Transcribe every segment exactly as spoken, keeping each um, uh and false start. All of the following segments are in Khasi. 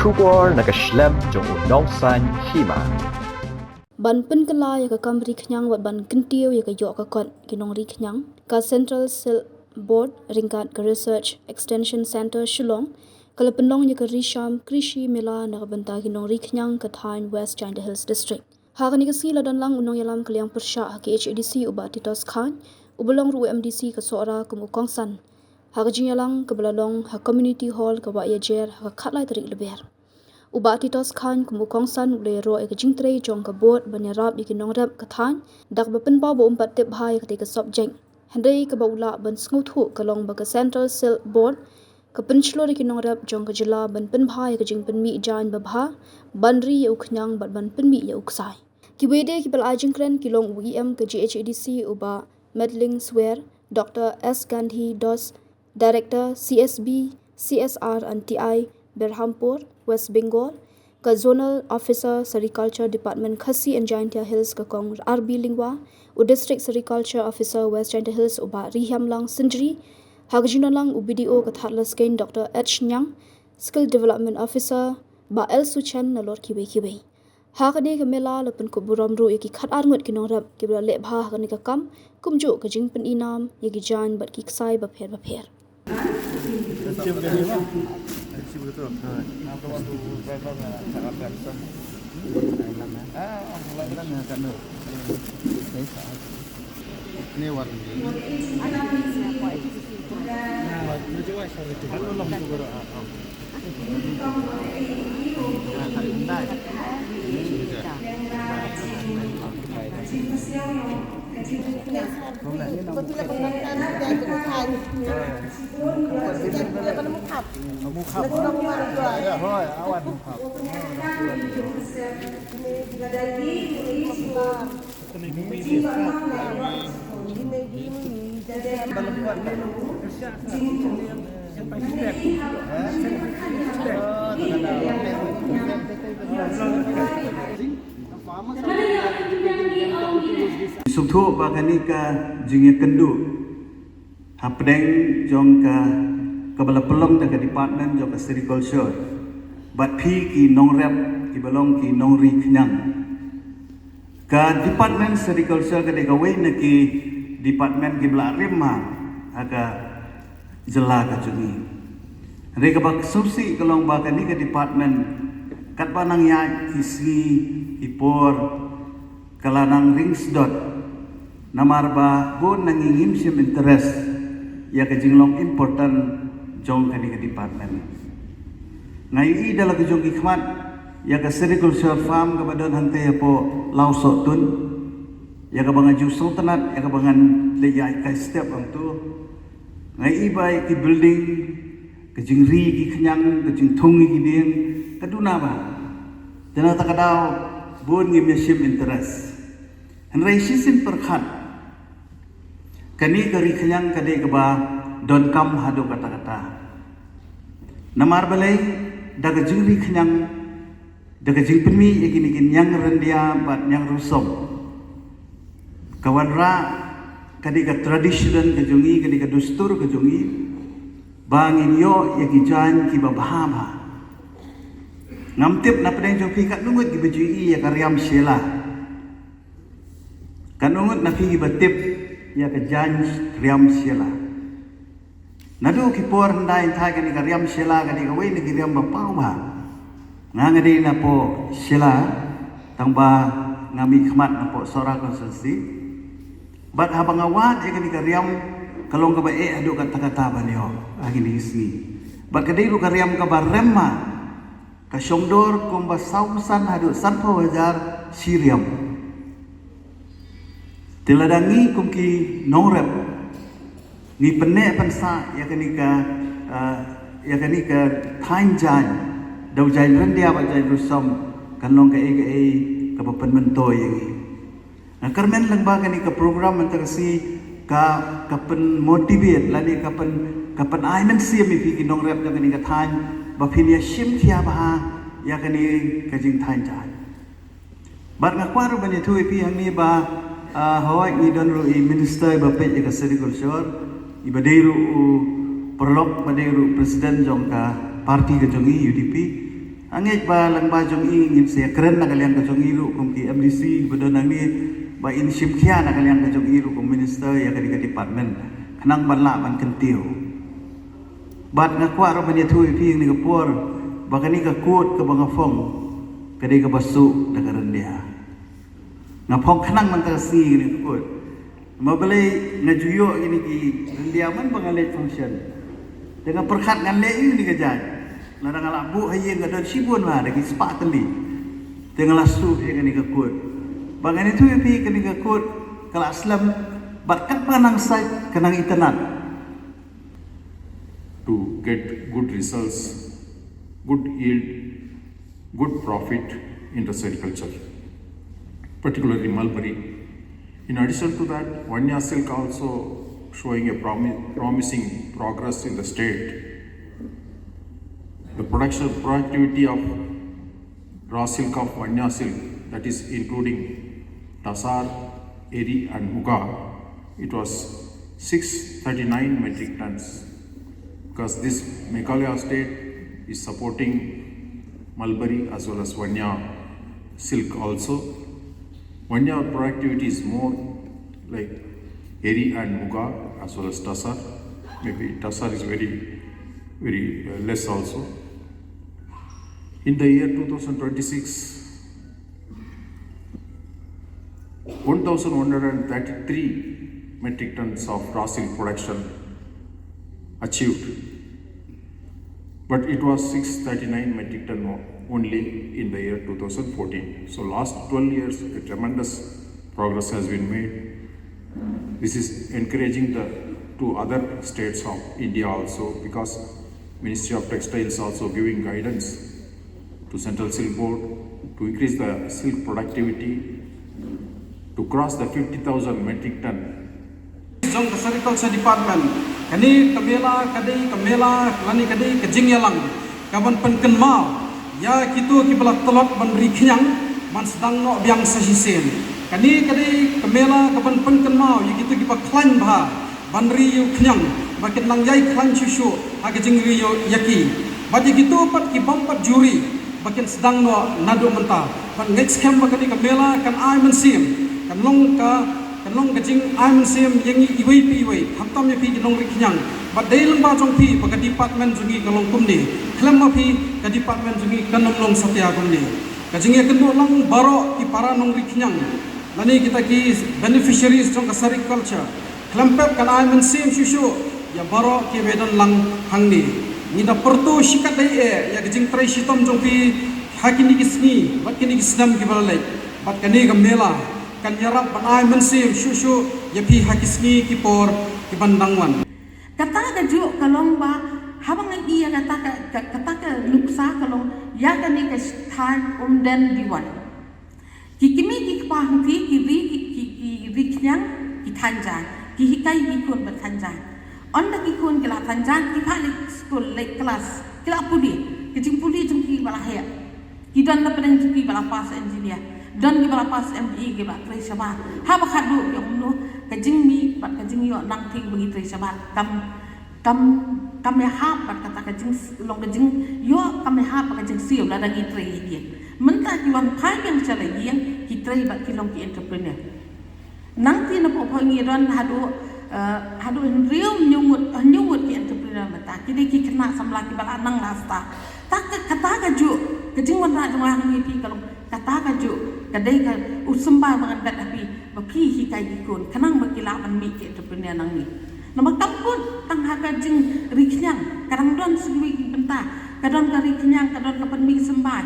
Khubor na ka shlem jong u nongsan hima. Ban pynkylla ïa ka kam ri khñiang bad ban kyntiew ïa ka ïoh ka kot ki nongri khñiang, ka Central Silk Board ryngkat ka Research Extension Centre Shillong ka la pynlong ïa ka Risham Krishi Mela na ka bynta ki nongri khñiang ka thaiñ West Jaintia Hills District. Ha kane ka sngi la don lang u nongïalam ka liang pyrshah ha ka H A D C u Bah Titos Khan, uba long ruh u M D C ka Sohra kum u kongsan. Ha ka jingïalang kaba la long ha Community Hall ka Wahïajer ha ka khatlai tarik Lber. U Bah Titos Khan kum u kongsan u la ïaroh ïa ka jingtrei jong ka board ban ïarap ïa ki nongrep ka thaiñ, da kaba pynpaw ba um pat tip bha ïa katei ka subject. Hynrei kaba u lah ban sngewthuh ka long ba ka Central Silk Board ka pynshlur ïa ki nongrep jong ka jylla ban pynbha ïa ka jingpynmih jaiñ babha, ban ri ïa u khñiang bad ban pynmih ïa u ksai. Kiwei de kiba la ai jingkren ki long u E M ka G H A D C u Bah Medling Swer, Doctor S Gandhi Dos, Director C S B, C S R and T I, Berhampur, West Bengal, ka Zonal Officer Sericulture Department Khasi and Jaintia Hills ka Kong R B Lyngwa, u District Sericulture Officer West Jaintia Hills u Bah Rihiamlang Synjri, ha ka jingdon lang u B D O ka Thadlaskein Doctor H Nyang, Skill Development Officer Bah L Suchen, nalor kiwei kiwei. Ha kane ka mela la pynkup burom ruh ïa ki khatar ngut ki nongrep kiba la leh bha ha kane ka kam, kumjuh ka jingpynïnam ïa ki jaiñ bad ki ksai bapher bapher. Sngewthuh ba kane ka jingïakynduh hapdeng jong ka, kaba la pynlong da ka department jong ka sericulture bad phi ki nongrep kiba long ki nongri khñiang. Ka department sericulture ka dei kawei na ki department kiba la rim ha ka jylla ka jong ngi. Hynrei kaba sngewsih ka long ba kane ka department katba nang ïaid ki sngi ki por ka la nang ring sdot. Namar ba bun na ngi ngim shym interest ïa ka jinglong important jong kane ka department. Nga ïohi da la ka jong ki khmat ïa ka sericulture farm kaba don hangtei hapoh Lawsohtun, ïa kaba nga ju sngewtynnat, ïa kaba ngan leit ïaid kai step hangto. Nga ïohi ba ïa ki building, ka jingri ki khñiang, ka jingthung ïa ki dieng, ka duna bha. Te na kata ka daw bun ngim ïa shim interest. Hynrei shisien pyrkhat, kane ka ri khñiang ka dei kaba donkam haduh katta katta. Namar balei? Da ka jingri khñiang, da ka jingpynmih ïa kine ki ñiang ryndia bad ñiang rusom, ka wanrah ka dei ka tradition ka jong ngi, ka dei ka dustur ka jong ngi, ba ngin ïoh ïa ki jaiñ kiba bha bha. Ngam tip na pdeng jong phi katno ngut kiba ju ïohi ïa ka riam shela. Katno ngut na phi kiba tip ïa ka jaiñ riam shela? Naduh ki por hyndai hynthai kane ka riam shela ka dei kawei na ki riam ba paw bha. Nga nga dei napoh Shella, tang ba nga mih khmat napoh Sohra constituency. Bad haba nga wad ïa kane ka riam, ka long kaba eh haduh katta katta ban ïoh ha kine ki sngi. Bad ka dei ruh ka riam kaba rem ma, ka shong dor kumba saw san haduh sanphew hajar shi riam. Te lada ngi kum ki nongrep ngi pynneh pynsah ïa kane ka, ah, ïa kane ka thaiñ jaiñ da u jaiñ ryndia bad jaiñ rusom, kan long kaei kaei kaba pynmyntoi ïa ngi. Nga kyrmen lyngba kane ka program mynta ka sngi ka, ka pynmotivate lane ka pyn, ka pynai mynsiem ïa phi ki nongrep jong kane ka thaiñ ba phin ïa shim khia bha ïa kane ka jingthaiñ jaiñ. Bad nga kwah ruh ban ïathuh ïa phi hangne ba, ah, hooid ngi don ruh i minister iba peit ïa ka sericulture, iba dei ruh u paralok, ba dei ruh president jong ka party ka jong ngi, U D P. Nga ngeit ba lyngba jong i ngin sa ïakren na ka liang ka jong i ruh kum ki M D C ba don hangne, ba in shim khia na ka liang ka jong i ruh kum minister ïa ka dei ka department, khnang ban lah ban kyntiew. Bad nga kwah ruh ban ïathuh ïa phi ïa kane ka por ba kane ka court kaba nga phong ka dei kaba suk da ka ryndia. Nga phong khnang mynta ka sngi ïa kane ka court. Ma balei nga ju ïoh ïa kine ki ryndia man ba nga leit function. Te nga pyrkhat ngan leh ïa kane ka jaiñ. Lada nga la buh ha ïing ka don shibun ma da ki spah tylli. Te nga la suk ïa kane ka court. Ba ngan ïathuh ïa phi kane ka court ka la slem bad katba nang sait ka nang itynnad. To get good results, good yield, good profit in the sericulture, particularly mulberry. In addition to that, Vanya silk also showing a promi- promising progress in the state. The production productivity of raw silk of Vanya silk, that is including Tasar, Eri and Muga, it was six thirty-nine metric tons, because this Meghalaya state is supporting mulberry as well as Vanya silk also. Vanya productivity is more like Eri and Muga as well as Tasar. Maybe Tasar is very, very uh, less also. In the year two thousand twenty-six, one thousand one hundred thirty-three metric tons of raw silk production achieved, but it was six thirty-nine metric ton o- only in the year two thousand fourteen. So last twelve years, a tremendous progress has been made. This is encouraging the to other states of India also, because Ministry of Textiles also giving guidance to Central Silk Board to increase the silk productivity to cross the fifty thousand metric ton. Jong ka Sericulture Department, kane ka mela ka dei ka mela lane ka dei ka jingïalang kaban pynkynmaw ïa kito kiba la tlot ban ri khñiang, ban sdang noh biang sa shisien. Kane ka dei ka mela kaban pynkynmaw ïa kito kiba khlaiñ bha ban ri ïa u khñiang, ba kin nang ïai khlaiñ shuh shuh ha ka jingri ïa ki. Bad ïa kito pat ki bym pat ju ri ba kin sdang noh naduh mynta. Bad nga ngeit skhem ba kane ka mela kan ai mynsiem, kan long ka kan long ka jingai mynsiem ïa ngi iwei pa iwei, khamtam ïa phi ki nongri khñiang. Bad dei lyngba jong phi ba ka department jong ngi ka long kumne. Khlem ma phi, ka department jong ngi kan ym long satia kumne. Ka jingïakynduh lang baroh ki para nongri khñiang lane kita ki beneficiaries jong ka sericulture, khlem pep kan ai mynsiem shuh shuh ïa baroh kiba don lang hangne. Ngi da pyrto shikatdei eh ïa ka jingtrei shitom jong phi ha kine ki sngi bad kine ki snem kiba la leit. Bad kane ka mela kan ïarap ban ai mynsiem shuh shuh ïa phi ha ki sngi ki por kiban dang wan. Kata kajuh ka long ba haba nga ïohi ïa kata ka, ka, kata ka nuksa ka long ïa kane ka thaiñ Umden Diwan. Ki kmie ki kpa hangtei ki ri, ki, ki, ki ri khñiang, ki thaiñ jaiñ, ki hikai ki khun ban thaiñ jaiñ. Ynda ki khun ki la thaiñ jaiñ, ki phah leit skul, leit klas, ki la pule, ki jingpule jong ki ba la heh. Ki don na pdeng jong ki ba la pass engineer, don ki ba la pass M B A, ki ba la trei shabar. Haba khadduh ki ong noh, ka jingmih bad ka jingïoh nangta ba ngi trei shabar kam, kam, kam ïahap bad kata ka jing, long ka jingïoh kam ïahap bad ka jingsiew lada ngi trei ha ïing. Mynta ki wan phai biang sha la ïing, ki trei bad ki long ki entrepreneur. Nangta na pdeng pdeng ngi don haduh, eh, haduh hynriew hynñiew ngut, hynñiew ngut ki entrepreneur mynta. Ki dei ki khynnah samla kiba la nang la start. Ta ka, kata kajuh ka jingwanrah jong nga ha ngi phi ka long, kata kajuh ka dei ka u symbai ba ngan bet ha phi ba phi hikai ki khun khnang ba ki lah ban mih ki entrepreneur nangne. Namar kam kut tang ha ka jingri khñiang, ka dang don sa kiwei ki bynta, ka don ka ri khñiang, ka don ka pynmih symbai.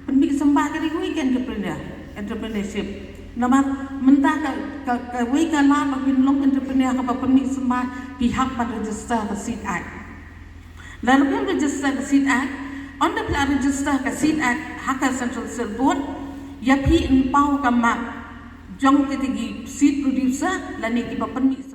Pynmih symbai ka dei kawei ka entrepreneur, entrepreneurship. Namar mynta ka, ka, kawei ka lad ba phin long entrepreneur kaba pynmih symbai, phi hap ban register ka Seed Act. Lada phim register ka Seed Act, ynda phi la register ka Seed Act ha ka Central Silk Board, ïa phi yn paw ka map jong kita ki seed producer lane kiba pynmih